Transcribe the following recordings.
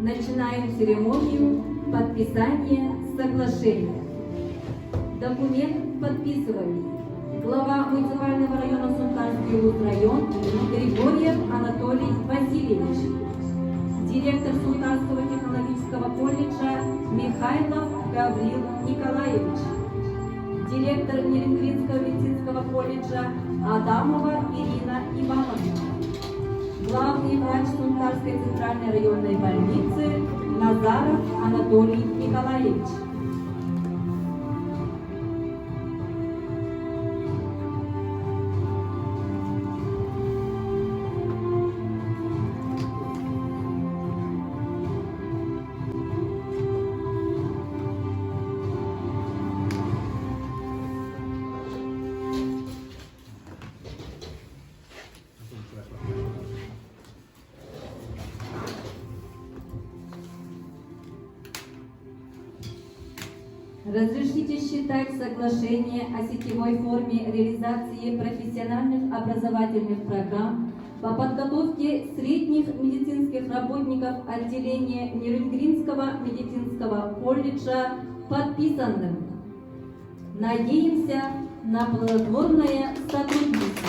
Начинаем церемонию подписания соглашения. Документ подписывали глава муниципального района Сунтарский район Григорьев Анатолий Васильевич, директор Сунтарского технологического колледжа Михайлов Гаврил Николаевич, директор Нерюнгринского медицинского колледжа Адамова Ирина Ивановна, главный врач Сунтарской центральной районной больницы Назаров Анатолий Николаевич. Разрешите считать соглашение о сетевой форме реализации профессиональных образовательных программ по подготовке средних медицинских работников отделения Нерюнгринского медицинского колледжа подписанным. Надеемся на плодотворное сотрудничество.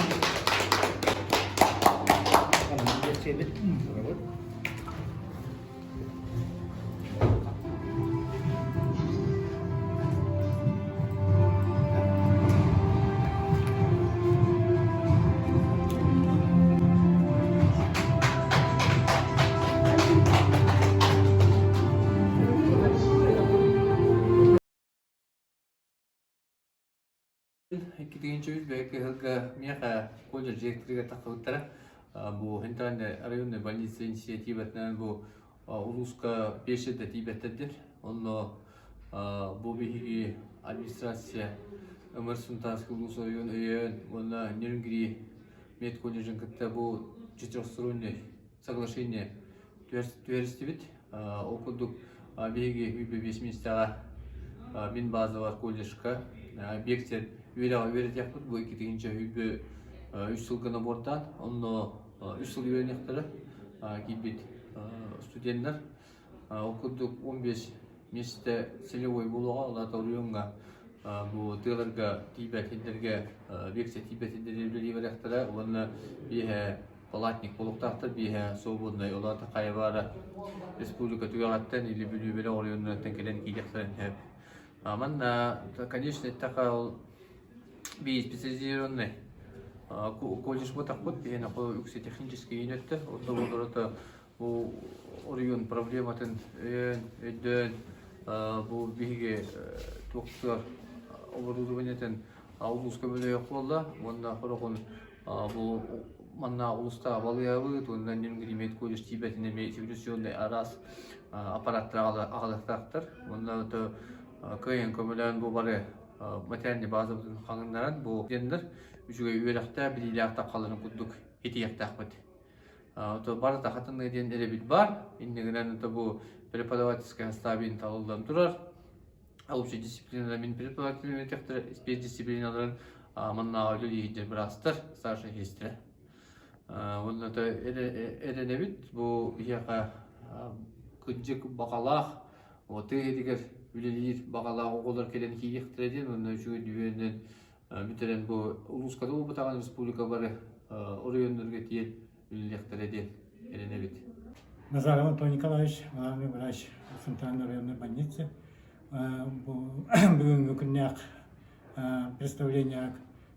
Иккитигинчи үс бэйэ кыһылга миэхэ колледж директорыгар тахсыбыттара. Бу центральная районная больница инициативатынан бу улууска пешедде тиийбэттэрдир. Онно бу биһиги администрация Ымыр Сунтарский улуус оройуон өйөөн уонна Нерюнгри медколледжын кытта бу четырехсторонний соглашение түһэристибит. Ол курдук биһиги үйбэ биэс миэстэҕэ мин базовар колледжка биэксэр үөрэҕи үөрэтиэхпит бу иккитигинчэ үйбэ үс сылга набордаан онно үс сыл үөрэниэхтэрэ киирбит студеннар ол курдук 15 миэстэ целевой буолуоҕа ол аата оройуоҥҥа бу тыаларга тиийбэт сирдэргэ биэксэ тиийбэт сирдэргэ үлэлии барыахтара уонна биэһэ палатник буолуохтаахтар биэһэ свободнай ол аата хайа баара республика түгэҕиттэн или Бүлүү бөлөх оройуоннарыттан кэлэн киириэхтэрин сөп. Манна конечно эттэхэ ол би специализированный колледж буотахпыт биһиэнэ үксэ технический өттө онно болорото бу оройуон проблематын өйөөн өйдөөн бу биһиги туохтугар оборудованиетын улууска мөлөйөх буолла уонна хорохун бу манна улуста балыйабыт уонна Нюнгримет колледж тиийбэтин эмиэ революционный араас аппараттар аҕалыахтаахтар уонна то кыайан көмөлөөн бу бары материальный базабытын хаҥыннаран бу диэннэр үчүгэй үөрэхтээх билиилээх таххаларын курдук итиэхтээхпит то барыта хатыныы диэн эрэбит бар иннигинэн то бу преподавательскай составин талыллан турар общей дисциплинада мин преподаватель этихтер спецдисциплиналарын маннааҕы үлэлииһиддэр быраастар старшай сестра уонна то эрэнэбит бу биһиэхэ кырдьык баҕалаах тыа иһигэр үлэлиир баҕалаах оҕолор кэлэн киириэхтэрэ диэн уонна үчүгэй дүһүөнүнэн бүтэрэн бу улууска да буолбатаҕын республика бары оройуоннарга тиийэн үлэлиэхтэрэ диэн эрэнэбит. Назаров Антон Николаевич, главный врач Центральной районной больницы. Бу бүгүҥҥү күннээх представление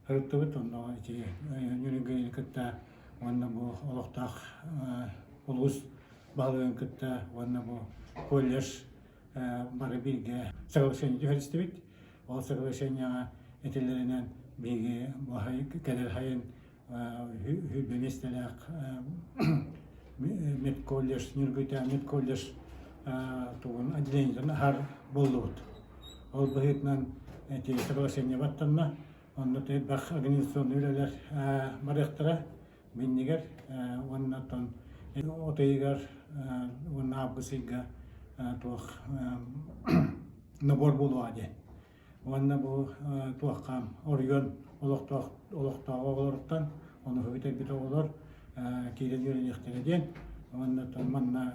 ырыттыбыт, онно ити Нюрнбергини кытта уонна бу олохтоох улуус баһылыгын кытта уонна бу колледж бары бииргэ соглашение түһэристибит. Ол соглашениеҕа этиллэринэн биһиги бу кэлэр сайын сүүрбэ миэстэлээх медколледж, Ньургуйдаан медколледж тугун отделениетын аһар буоллубут. Ол быһыытынан эти соглашение баттанна. Онно элбэх организационный үлэлэр барыахтара миннигэр уонна оттон от ыйыгар уонна август ыйга туох набор буолуоҕа диэн. Уонна бу туохха оройуон олохтоох олохтоох оҕолоруттан ону бүтэрбит оҕолор киирэн үөрэниэхтэрэ диэн. Уонна манна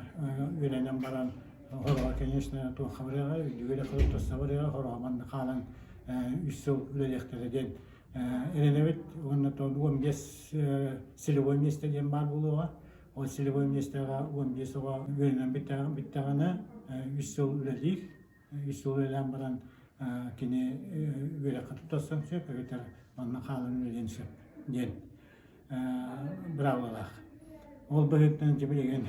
үөрэнэн баран хороҕо, конечно, туохха барыаҕа, үрдүгэр тахса барыаҕа, хороҕо манна хаалан үс сыл үлэлиэхтэрэ диэн эрэнэбит. Уонна 15 целевой миэстэ диэн баар буолуоҕа. Ол целевой миэстэҕэ 15 оҕо үөрэнэн бүттэҕинэ үс сыл үлэлиир. Үс сыл үлэлээн баран кини үөрэххэ туттарсан сөп, эбэтэр манна хаалан үлэлиэн сөп диэн быраабылалаах. Ол быһыытынан дьэ билигин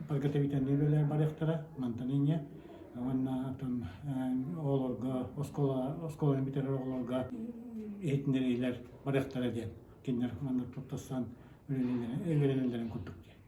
подготовительнай үлэлэр барыахтара мантан инньэ уонна атын оҕолорго оскуола оскуоланы бүтэрэр оҕолорго иһитиннэриилэр барыахтара диэн кинилэр манна туттарсан үлэлэнэллэрин курдук диэн.